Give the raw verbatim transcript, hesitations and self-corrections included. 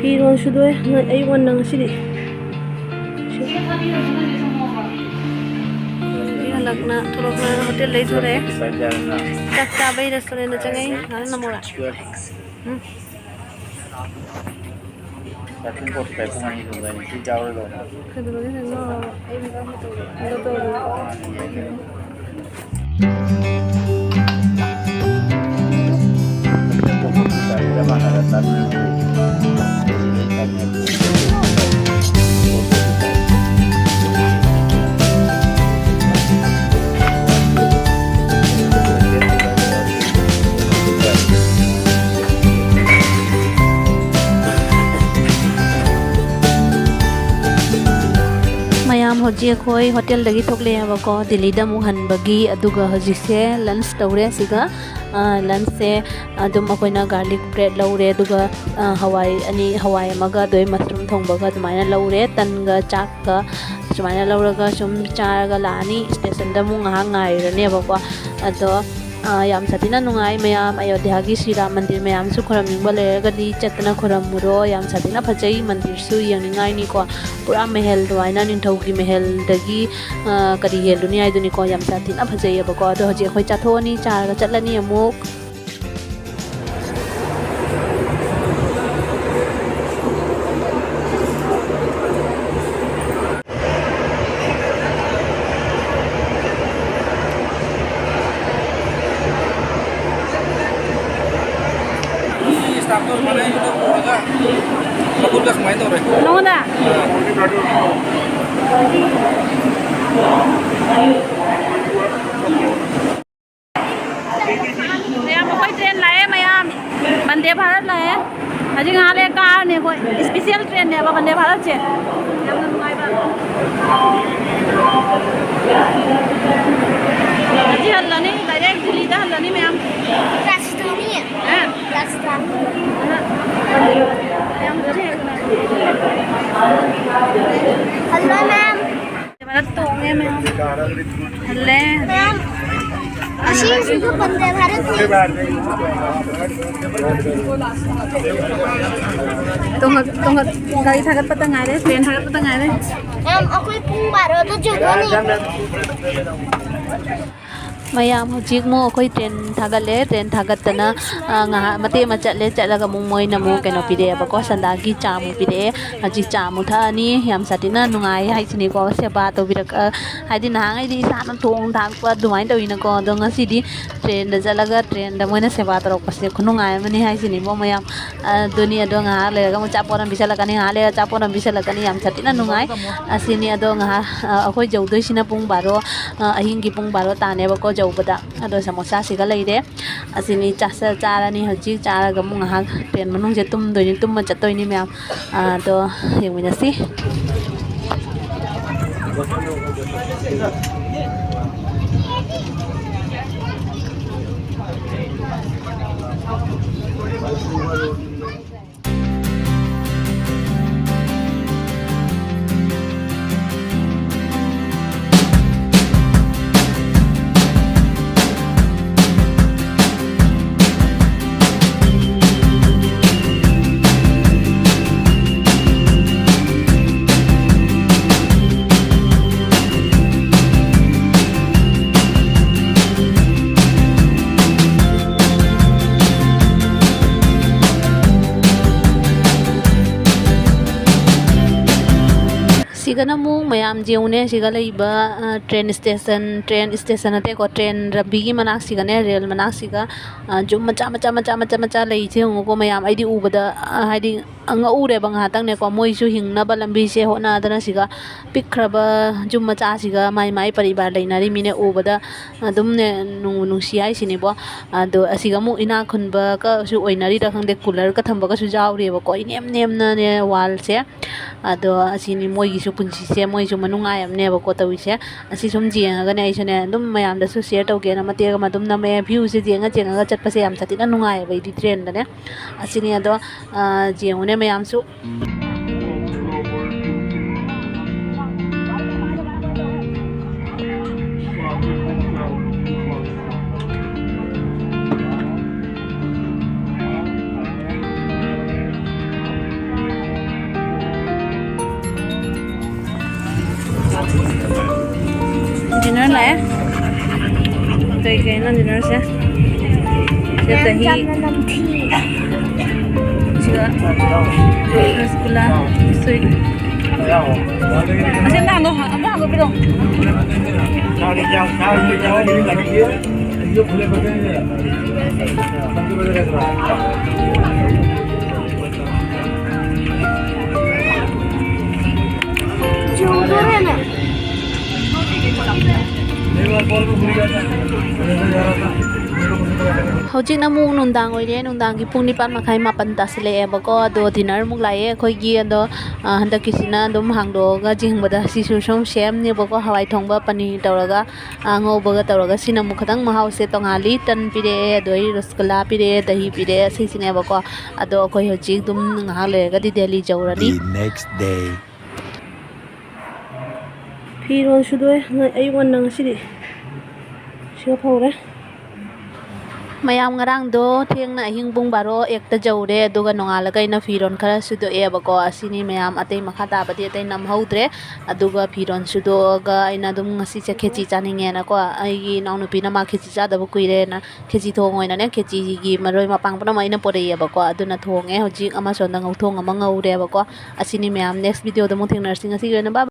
ꯐꯤꯔꯣꯜ ꯁꯨꯗꯣꯛꯑꯦ꯫ ꯉ-, ꯑꯌꯨꯛ ꯉꯟꯅ ꯉꯁꯤꯗꯤ꯫ ꯍꯜꯂꯛꯅ ꯊꯣꯛꯂꯛꯅ ꯍꯣꯇꯦꯜꯗꯩ ꯊꯣꯛꯂꯛꯑꯦ꯫ ꯆꯥꯛ ꯆꯥꯕꯩ ꯔꯦꯁꯇꯨꯔꯦꯟꯗ ꯆꯪꯉꯛꯏ꯫ ꯉꯥꯏꯍꯥꯛ ꯅꯝꯃꯣꯔꯥ? ꯎꯝ꯫ ꯀꯩꯗꯧꯔꯒꯦ? ꯀꯩꯅꯣ, ꯑꯩ ꯃꯦꯀꯞ ꯑꯃ ꯇꯧꯒꯦ꯫ ꯃꯦꯀꯞ ꯇꯧꯔꯒꯦ꯫ ꯃꯌꯥꯝ, ꯍꯧꯖꯤꯛ ꯑꯩꯈꯣꯏ ꯍꯣꯇꯦꯜꯗꯒꯤ ꯊꯣꯛꯂꯛꯑꯦꯕꯀꯣ, ꯗꯤꯜꯂꯤꯗ ꯑꯃꯨꯛ ꯍꯟꯕꯒꯤ꯫ ꯑꯗꯨꯒ ꯍꯧꯖꯤꯛꯁꯦ ꯂꯟꯁ ꯇꯧꯔꯦ ꯁꯤꯒ꯫ ꯑ, ꯂꯟꯁꯁꯦ ꯑꯗꯨꯝ ꯑꯩꯈꯣꯏꯅ ꯒꯥꯔꯂꯤꯛ ꯕ꯭ꯔꯦꯗ ꯂꯧꯔꯦ, ꯑꯗꯨꯒ, ꯑ, ꯍꯋꯥꯏ ꯑꯅꯤ, ꯍꯋꯥꯏ ꯑꯃꯒ ꯑꯗꯩ ꯃꯁꯔꯨꯝ ꯊꯣꯡꯕꯒ ꯑꯗꯨꯃꯥꯏꯅ ꯂꯧꯔꯦ꯫ ꯇꯟꯒ ꯆꯥꯛꯀ ꯁꯨꯃꯥꯏꯅ ꯂꯧꯔꯒ ꯁꯨꯝ ꯆꯥꯔꯒ ꯂꯥꯛꯑꯅꯤ꯫ ꯁ꯭ꯇꯦꯁꯟꯗ ꯑꯃꯨꯛ ꯉꯥꯏꯍꯥꯛ ꯉꯥꯏꯔꯨꯔꯅꯦꯕꯀꯣ꯫ ꯑꯗꯣ, ꯑ, ꯌꯥꯝ ꯁꯥꯊꯤꯅ ꯅꯨꯡꯉꯥꯏ ꯃꯌꯥꯝ꯫ ꯑꯌꯣꯙ꯭ꯌꯥꯒꯤ ꯁ꯭ꯔꯤ ꯔꯥꯝ ꯃꯟꯗꯤꯔ ꯃꯌꯥꯝꯁꯨ ꯈꯨꯔꯝꯅꯤꯡꯕ ꯂꯩꯔꯒꯗꯤ ꯆꯠꯇꯅ ꯈꯨꯔꯝꯃꯨꯔꯣ꯫ ꯌꯥꯝ ꯁꯥꯊꯤꯅ ꯐꯖꯩ, ꯃꯟꯗꯤꯔꯁꯨ ꯌꯦꯡꯅꯤꯡꯉꯥꯏꯅꯤꯀꯣ꯫ ꯄꯨꯔꯥ ꯃꯍꯜ ꯑꯗꯨꯃꯥꯏꯅ ꯅꯤꯡꯊꯧꯒꯤ ꯃꯍꯜꯗꯒꯤ, ꯑ, ꯀꯔꯤ ꯍꯦꯜꯂꯨꯅꯤ ꯍꯥꯏꯗꯨꯅꯤꯀꯣ꯫ ꯌꯥꯝ ꯁꯥꯊꯤꯅ ꯐꯖꯩꯌꯦꯕꯀꯣ꯫ ꯑꯗꯣ ꯍꯧꯖꯤꯛ ꯑꯩꯈꯣꯏ ꯆꯥꯊꯣꯛꯑꯅꯤ, ꯆꯥꯔꯒ ꯆꯠꯂꯅꯤ ꯑꯃꯨꯛ꯫ ꯁ꯭ꯇꯥꯐꯇꯣ ꯁꯨꯃꯥꯏꯅ ꯑꯩꯉꯣꯟꯗ ꯎꯔꯒ ꯃꯈꯨꯠꯀ ꯁꯨꯃꯥꯏꯅ ꯇꯧꯔꯦ꯫ ꯅꯉꯣꯟꯗ? ꯑꯥ꯫ ꯃꯌꯥꯝ, ꯑꯩꯈꯣꯏ ꯇ꯭ꯔꯦꯟ ꯂꯥꯛꯑꯦ ꯃꯌꯥꯝ꯫ ꯕꯟꯗꯦ ꯚꯥꯔꯠ ꯂꯥꯛꯑꯦ꯫ ꯍꯧꯖꯤꯛ ꯉꯥꯏꯍꯥꯛ ꯂꯩꯔ ꯀꯥꯔꯅꯤ ꯑꯩꯈꯣꯏ꯫ ꯏꯁꯄꯤꯁꯦꯜ ꯇ꯭ꯔꯦꯟꯅꯦꯕ ꯕꯟꯗꯦ ꯚꯥꯔꯠꯁꯦ꯫ ꯌꯥꯝꯅ ꯅꯨꯡꯉꯥꯏꯕ꯫ ꯉꯁꯤ ꯍꯜꯂꯅꯤ, ꯗꯥꯏꯔꯦꯛ ꯗꯤꯜꯂꯤꯗ ꯍꯜꯂꯅꯤ ꯃꯌꯥꯝ꯫ ꯔꯥꯖꯙꯥꯅꯤ꯫ ꯍꯥ? ꯔꯥꯖꯙꯥꯅꯤ꯫ ꯃꯌꯥꯝ ꯍꯜꯂꯅꯤ ꯍꯥꯏꯕꯅꯦ꯫ Hello ma'am. ꯚꯥꯔꯠ ꯇꯣꯡꯉꯦ ꯃꯌꯥꯝ꯫ ꯍꯜꯂꯦ꯫ ꯃꯦꯝ꯫ ꯁꯤꯁꯤꯁꯨ ꯄꯟꯗꯦ ꯚꯥꯔꯠꯀꯤ꯫ ꯇꯣꯡꯉ-, ꯇꯣꯡꯉ-, ꯒꯥꯔꯤ ꯊꯥꯒꯠꯄꯇ ꯉꯥꯏꯔꯦ, ꯇ꯭ꯔꯦꯟ ꯊꯥꯒꯠꯄꯇ ꯉꯥꯏꯔꯦ꯫ ꯃꯌꯥꯝ, ꯑꯩꯈꯣꯏ ꯄꯨꯡ ꯕꯥꯔꯣꯗ ꯆꯠꯀꯅꯤ꯫ ꯃꯌꯥꯝ, ꯍꯧꯖꯤꯛ ꯑꯃꯨꯛ ꯑꯩꯈꯣꯏ ꯇ꯭ꯔꯦꯟ ꯊꯥꯒꯠꯂꯦ꯫ ꯇ꯭ꯔꯦꯟ ꯊꯥꯒꯠꯇꯅ, ꯑ, ꯉꯥꯏꯍꯥꯛ ꯃꯇꯦꯛ ꯑꯃ ꯆꯠꯂꯦ꯫ ꯆꯠꯂꯒ ꯑꯃꯨꯛ ꯃꯣꯏꯅ ꯑꯃꯨꯛ ꯀꯩꯅꯣ ꯄꯤꯔꯛꯑꯦꯕꯀꯣ, ꯁꯟꯗꯥꯒꯤ ꯆꯥ ꯑꯃꯨꯛ ꯄꯤꯔꯛꯑꯦ꯫ ꯍꯧꯖꯤꯛ ꯆꯥ ꯑꯃꯨꯛ ꯊꯛꯑꯅꯤ꯫ ꯌꯥꯝ ꯁꯥꯊꯤꯅ ꯅꯨꯡꯉꯥꯏ ꯍꯥꯏꯁꯤꯅꯤꯀꯣ, ꯁꯦꯕꯥ ꯇꯧꯕꯤꯔꯛ-, ꯑ, ꯍꯥꯏꯗꯤ ꯅꯍꯥꯟꯈꯩꯗꯤ ꯏꯁꯥꯅ ꯊꯣꯡ ꯊꯥꯛꯄ ꯑꯗꯨꯃꯥꯏꯅ ꯇꯧꯋꯤꯅꯀꯣ꯫ ꯑꯗꯣ ꯉꯁꯤꯗꯤ ꯇ꯭ꯔꯦꯟꯗ ꯆꯠꯂꯒ ꯇ꯭ꯔꯦꯟꯗ ꯃꯣꯏꯅ ꯁꯦꯕꯥ ꯇꯧꯔꯛꯄꯁꯦ ꯈꯨꯅꯨꯡꯉꯥꯏ ꯑꯃꯅꯤ ꯍꯥꯏꯁꯤꯅꯤꯕꯣ ꯃꯌꯥꯝ꯫ ꯑꯗꯨꯅꯤ, ꯑꯗꯣ ꯉꯥꯏꯍꯥꯛ ꯂꯩꯔꯒ ꯑꯃꯨꯛ ꯑꯆꯥꯄꯣꯠ ꯑꯃ ꯄꯤꯁꯜꯂꯛꯀꯅꯤ, ꯉꯥꯏꯍꯥꯛ ꯂꯩꯔꯒ ꯑꯆꯥꯄꯣꯠ ꯑꯃ ꯄꯤꯁꯜꯂꯛꯀꯅꯤ꯫ ꯌꯥꯝ ꯁꯥꯊꯤꯅ ꯅꯨꯡꯉꯥꯏ꯫ ꯑꯁꯤꯅꯤ꯫ ꯑꯗꯣ ꯉꯥꯏꯍꯥꯛ, ꯑ, ꯑꯩꯈꯣꯏ ꯌꯧꯗꯣꯏꯁꯤꯅ ꯄꯨꯡ ꯕꯥꯔꯣ, ꯑ, ꯑꯍꯤꯡꯒꯤ ꯄꯨꯡ ꯕꯥꯔꯣ ꯇꯥꯅꯦꯕꯀꯣ ꯌꯧꯕꯗ꯫ ꯑꯗꯣ ꯁꯃꯣꯁꯥꯁꯤꯒ ꯂꯩꯔꯦ꯫ ꯑꯁꯤꯅꯤ꯫ ꯆꯥꯁ-, ꯆꯥꯔꯅꯤ ꯍꯧꯖꯤꯛ꯫ ꯆꯥꯔꯒ ꯑꯃꯨꯛ ꯉꯥꯏꯍꯥꯛ ꯇ꯭ꯔꯦꯟ ꯃꯅꯨꯡꯁꯦ ꯇꯨꯝꯗꯣꯏꯅꯤ, ꯇꯨꯝꯃ ꯆꯠꯇꯣꯏꯅꯤ ꯃꯌꯥꯝ꯫ ꯑꯗꯣ ꯌꯦꯡꯃꯤꯟꯅꯁꯤ꯫ ꯁꯤꯒꯅ ꯑꯃꯨꯛ ꯃꯌꯥꯝ ꯌꯦꯡꯉꯨꯅꯦ, ꯁꯤꯒ ꯂꯩꯕ, ꯑ, ꯇ꯭ꯔꯦꯟ ꯁ꯭ꯇꯦꯁꯟ, ꯇ꯭ꯔꯦꯟ ꯁ꯭ꯇꯦꯁꯟ ꯅꯠꯇꯦꯀꯣ, ꯇ꯭ꯔꯦꯟ ꯂꯝꯕꯤꯒꯤ ꯃꯅꯥꯛꯁꯤꯒꯅꯦ, ꯔꯦꯜ ꯃꯅꯥꯛꯁꯤꯒ, ꯑ, ꯌꯨꯝ ꯃꯆꯥ, ꯃꯆꯥ, ꯃꯆꯥ, ꯃꯆꯥ, ꯃꯆꯥ ꯂꯩꯁꯦ ꯌꯦꯡꯉꯨꯀꯣ ꯃꯌꯥꯝ꯫ ꯑꯩꯗꯤ ꯎꯕꯗ, ꯑ, ꯍꯥꯏꯗꯤ ꯉꯛꯎꯔꯦꯕ ꯉꯥꯏꯍꯥꯛꯇꯪꯅꯦꯀꯣ꯫ ꯃꯣꯏꯁꯨ ꯍꯤꯡꯅꯕ ꯂꯝꯕꯤꯁꯦ ꯍꯣꯠꯅꯗꯅ ꯁꯤꯒ ꯄꯤꯛꯈ꯭ꯔꯕ ꯌꯨꯝ ꯃꯆꯥꯁꯤꯒ ꯃꯥꯏ, ꯃꯥꯏ ꯄꯔꯤꯕꯥꯔ ꯂꯩꯅꯔꯤꯃꯤꯅꯦ꯫ ꯎꯕꯗ ꯑꯗꯨꯝꯅꯦ ꯅꯨꯡ-, ꯅꯨꯡꯁꯤ ꯍꯥꯏꯁꯤꯅꯦꯕꯣ꯫ ꯑꯗꯣ ꯑꯁꯤꯒ ꯑꯃꯨꯛ ꯏꯅꯥꯛ ꯈꯨꯟꯕꯒꯁꯨ ꯑꯣꯏꯅꯔꯤꯔꯥ ꯈꯪꯗꯦ, ꯀꯨꯂꯔꯒ ꯊꯝꯕꯒꯁꯨ ꯌꯥꯎꯔꯤꯑꯕꯀꯣ, ꯏꯅꯦꯝ ꯅꯦꯝꯅꯅꯦ ꯋꯥꯜꯁꯦ꯫ ꯑꯗꯣ ꯑꯁꯤꯅꯤ ꯃꯣꯏꯒꯤꯁꯨ ꯄꯨꯟꯁꯤꯁꯦ, ꯃꯣꯏꯁꯨ ꯃꯅꯨꯡꯉꯥꯏ ꯑꯃꯅꯦꯕꯀꯣ ꯇꯧꯔꯤꯁꯦ꯫ ꯑꯁꯤ ꯁꯨꯝ ꯌꯦꯡꯉꯒꯅꯦ ꯑꯩꯁꯨꯅꯦ ꯑꯗꯨꯝ ꯃꯌꯥꯝꯗꯁꯨ ꯁꯤꯌꯔ ꯇꯧꯒꯦꯅ ꯃꯇꯦꯛ ꯑꯃ ꯑꯗꯨꯝ ꯅꯝꯃꯛꯑꯦ꯫ ꯚ꯭ꯌꯨꯁꯦ ꯌꯦꯡꯉ ꯌꯦꯡꯉꯒ ꯆꯠꯄꯁꯦ ꯌꯥꯝ ꯁꯥꯊꯤꯅ ꯅꯨꯡꯉꯥꯏꯌꯦꯕ ꯑꯩꯗꯤ ꯇ꯭ꯔꯦꯟꯗꯅꯦ꯫ ꯑꯁꯤꯅꯤ꯫ ꯑꯗꯣ, ꯑ, ꯌꯦꯡꯉꯨꯅꯦ ꯃꯌꯥꯝꯁꯨ꯫ ꯗꯤꯅꯔꯁꯦ꯫ ꯁꯤꯗ ꯗꯍꯤ꯫ ꯁꯤꯒ ꯔꯁꯒꯨꯂꯥ, ꯁ꯭ꯋꯤꯠ꯫ ꯑꯁꯤ ꯑꯝꯇ ꯍꯥꯡꯗꯣꯛ-, ꯑꯝꯇ ꯍꯥꯡꯗꯣꯛꯄꯤꯔꯣ꯫ ꯍꯧꯖꯤꯛꯅ ꯑꯃꯨꯛ ꯅꯨꯡꯗꯥꯡ ꯑꯣꯏꯔꯦ꯫ ꯅꯨꯡꯗꯥꯡꯒꯤ ꯄꯨꯡ ꯅꯤꯄꯥꯟ ꯃꯈꯥꯏ, ꯃꯥꯄꯟ ꯇꯥꯁꯤꯜꯂꯛꯑꯦꯕꯀꯣ꯫ ꯑꯗꯣ ꯗꯤꯅꯔ ꯑꯃꯨꯛ ꯂꯥꯛꯑꯦ ꯑꯩꯈꯣꯏꯒꯤ꯫ ꯑꯗꯣ, ꯑ, ꯍꯟꯗꯛꯀꯤꯁꯤꯅ ꯑꯗꯨꯝ ꯍꯥꯡꯗꯣꯛꯑꯒ ꯌꯦꯡꯕꯗ ꯁꯤꯁꯨ ꯁꯨꯝ ꯁꯦꯝꯅꯦꯕꯀꯣ꯫ ꯍꯋꯥꯏ ꯊꯣꯡꯕ, ꯄꯅꯤꯔ ꯇꯧꯔꯒ, ꯑ, ꯉꯧꯕꯒ ꯇꯧꯔꯒ꯫ ꯁꯤꯅ ꯑꯃꯨꯛ ꯈꯤꯇꯪ ꯃꯍꯥꯎꯁꯦ ꯇꯣꯡꯉꯥꯜꯂꯤ꯫ ꯇꯟ ꯄꯤꯔꯛꯑꯦ, ꯑꯗꯣ ꯑꯩ ꯔꯁꯒꯨꯂꯥ ꯄꯤꯔꯛꯑꯦ, ꯗꯍꯤ ꯄꯤꯔꯛꯑꯦ, ꯁꯤꯁꯤꯅꯦꯕꯀꯣ꯫ ꯑꯗꯣ ꯑꯩꯈꯣꯏ ꯍꯧꯖꯤꯛ ꯑꯗꯨꯝ ꯉꯥꯏꯍꯥꯛ ꯂꯩꯔꯒꯗꯤ ꯗꯦꯜꯂꯤ ꯌꯧꯔꯅꯤ꯫ The next day. ꯐꯤꯔꯣꯜ ꯁꯨꯗꯣꯛꯑꯦ ꯑꯌꯨꯛ ꯉꯟꯅ ꯉꯁꯤꯗꯤ꯫ ꯁꯤꯒ ꯐꯧꯔꯦ꯫ ꯃꯌꯥꯝ ꯉꯔꯥꯡꯗꯣ ꯊꯦꯡꯅ ꯑꯍꯤꯡ ꯄꯨꯡ ꯕꯥꯔꯣ ꯑꯦꯛꯇ ꯌꯧꯔꯦ, ꯑꯗꯨꯒ ꯅꯣꯡꯉꯥꯜꯂꯒ ꯑꯩꯅ ꯐꯤꯔꯣꯜ ꯈꯔ ꯁꯨꯗꯣꯛꯑꯦꯕꯀꯣ꯫ ꯑꯁꯤꯅꯤ ꯃꯌꯥꯝ, ꯑꯇꯩ ꯃꯈꯥ ꯇꯥꯕꯗꯤ ꯑꯇꯩ ꯅꯝꯍꯧꯗ꯭ꯔꯦ꯫ ꯑꯗꯨꯒ ꯐꯤꯔꯣꯜ ꯁꯨꯗꯣꯛꯑꯒ ꯑꯩꯅ ꯑꯗꯨꯝ ꯉꯁꯤꯁꯦ ꯈꯦꯆꯤ ꯆꯥꯅꯤꯡꯉꯦꯅꯀꯣ, ꯑꯩꯒꯤ ꯏꯅꯥꯎꯅꯨꯄꯤꯅ ꯃꯥ ꯈꯦꯆꯤ ꯆꯥꯗꯕ ꯀꯨꯏꯔꯦꯅ ꯈꯦꯆꯤ ꯊꯣꯡ ꯑꯣꯏꯅꯅꯦ, ꯈꯦꯆꯤꯒꯤ ꯃꯔꯣꯏ ꯃꯄꯥꯡ ꯄꯨꯝꯅꯃꯛ ꯑꯩꯅ ꯄꯨꯔꯛꯑꯦꯕꯀꯣ꯫ ꯑꯗꯨꯅ ꯊꯣꯡꯉꯦ꯫ ꯍꯧꯖꯤꯛ ꯑꯃ ꯁꯣꯝꯗ ꯉꯧꯊꯣꯡ ꯑꯃ ꯉꯧꯔꯦꯕꯀꯣ꯫ ꯑꯁꯤꯅꯤ ꯃꯌꯥꯝ, next video ꯗ ꯑꯃꯨꯛ ꯊꯦꯡꯅꯔꯁꯤ꯫ ꯉꯁꯤꯒꯤ ꯑꯣꯏꯅ bye bye꯫